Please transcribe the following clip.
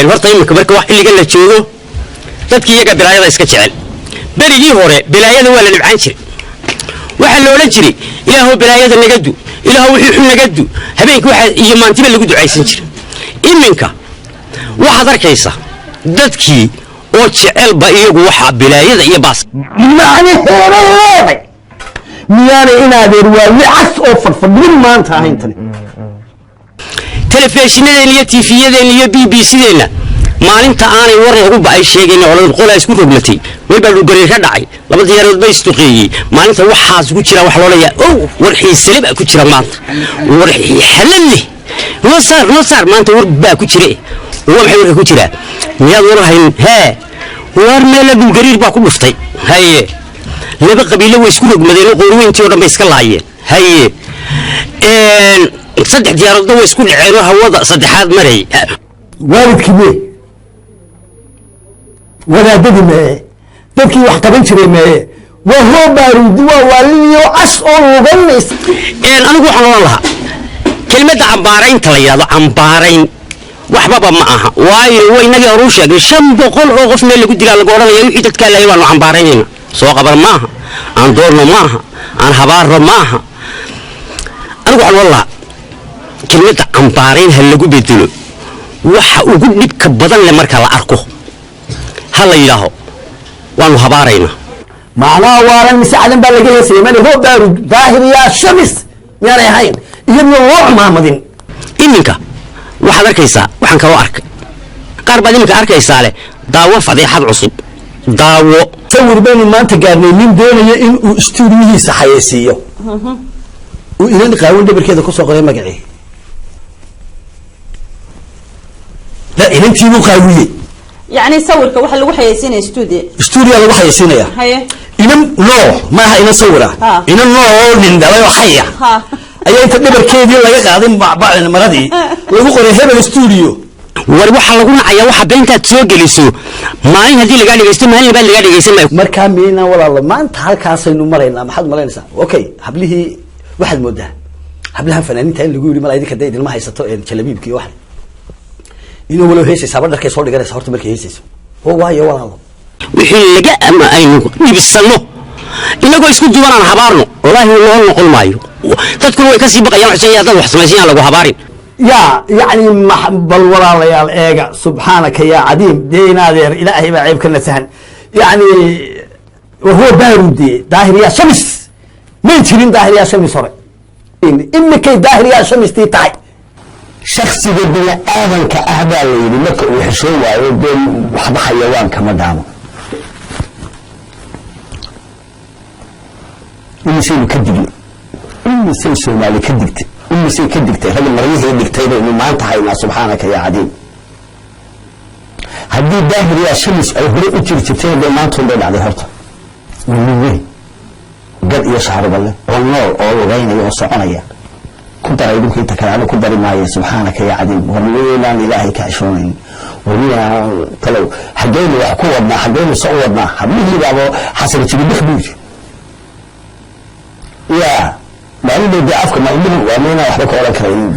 Horta iminka marka wax xilligan la joogo, dadkii iyaga bilaayada iska jecel. Berigii hore bilaayada waa la dhibcaan jiray. Waxaa la odhan jiray, "Ilaahow bilaayada naga du, Ilaahow wixii xun naga du." Habeenkii waxa iyo maantiba lagu ducaysan jiray. Iminka waxaad arkaysa dadkii oo jecelba iyagu waxa bilaayada iyo baas. Macnaheeday leeday miyaanay inaadeer waali cas oo fadhfadhin maanta ahayn tani? Telefishinadeenna iyo TV-yadeenna iyo BBC-deenna maalinta aanay war lagu ba'ay sheegayna, olada qolaa isku rogmatay, meel baa dhulgariir ka dhacay, laba diyaarood ba isduqeeyey, maalinta waxaas ku jira waxa loo leeyahay, "Ow, war xiisale baa ku jira maanta, war xalad leh, noo saar, noo saar, maanta war baa ku jira." Waa maxay warka ku jira? Miyaad war hayn? Hee, war meela dhulgariir baa ku dhuftay. Haye, laba qabiilo way isku rogmadeen oo qoorweyntii oo dhan bay iska laayeen. Haye, saddex diyaaroodna way isku dhaceen oo hawada saddexaad maray. Waalidkii mee? Wadaadadii mee? Dadkii wax qaban jiray mee? Waa hoo baaruudi, waa waaliyo cas oo luganaysa. Anigu waxaan odhan lahaa, kelmadda cambaaraynta la yidhahdo, cambaarayn waxbaba ma aha, waayo wa inagii horuu sheegnay, 500 oo qof meel lagu dilaa lagu odhanaya, "Wixii dadkaa laayay waanu cambaaraynayna." Soo qaban maaha, aan doorno maaha, aan habaarno maaha. Anigu waxaan odhan lahaa, kelmadda cambaarayn ha lagu bedelo waxa ugu dhibka badan leh marka la arko, ha la yidhaaho, "Waanu habaaraynaa." Macnaha waalan mise cadan baa laga heesaya male? Hoo baarud daahir yaa shamis miyaanay ahayn iyadoo loo cumaamadin? Iminka waxaad arkaysaa, waxaan kaloo arkay qaar baad iminka arkaysaa leh, "Daawo fadeexad cusub, daawo." Sawir baynu maanta gaarnay nin doonaya in uu istuudiyihiisa xayeysiiyo, uu inan qaawan dhabarkeeda kusoo qoray magacii. La inantiibuu qaawiyey. Yacni sawirka waxa lagu xayeysiinaya studio? Stuudiya lagu xayeysiinaya. Haye. Inan nool maaha, inan sawira. Inan nool oo nin dhalay oo xaya ayaa inta dhabarkeedii laga qaaday maradii lagu qoray hebel studio. War waxaa lagu nacayaa waxa beentaad soo geliso, maalin haddii lagaa dhegeysto, maalin labaad lagaa dhegeysan maayo. Markaa miynaan walaalo maanta halkaasaynu maraynaa? Maxaad malaynaysaa? Okay, hablihii waxaad moodaa hablahan fanaaniinta in lagu yidhi, "Mala idinka dee idinma haysato jalabiibka iyo waxa." Inuu walow heesaysaaba dharkay soo dhiganaysa horta markay heesayso oo waayo walaalo. Wixii laga ama aynu dhibsanno, inagoo isku duwanaan habaarno, wallaahi loo noqon maayo. Dadkuna way kasii baqayaan, waxay leeyihiin, "Haddaad wax samaysan yaan lagu habaarin." Ya yacni bal walaalayaal eega, subxaanaka yaa cadiim. Dee inaadeer Ilaahay baa ceeb ka nasahan. Yacni wahuwa baarude daahir yaa shamis may jirin. Daahir yaa shamis hore imikay daahir yaa shamistii tahay. Shaksiga bini aadanka ah baa la yidhi, marka uu xishoo waayo, dee waxba xayawaanka ma dhaamo. Imisaynu ka digna? Imisay Soomaali ka digtay? Imisay ka digtay? Ragga maryihii dhigtay baynu maanta haynaa. Subxaanaka yaa cadiim. Haddii daahir yaa shamis ay hore u jiri jirtay, dee maanta un bay dhacday. Horta waa weyn, gad iyo shaariba leh oo nool oo lugaynaya oo soconaya. Ku daray idinku inta kale, anu ku dari maayo. Subxaanaka yaa cadiim. War miyaynaan Ilaahay ka xishoonayn? War miyaan talow xaggeynu wax ku wadnaa? Xaggeynu so u wadnaa? Hablihii baabo Xasan jibidhix buu yidhi yaa maalin dhow. Dee afka maalmuhu waa maynaan waxba ka odhan karayn.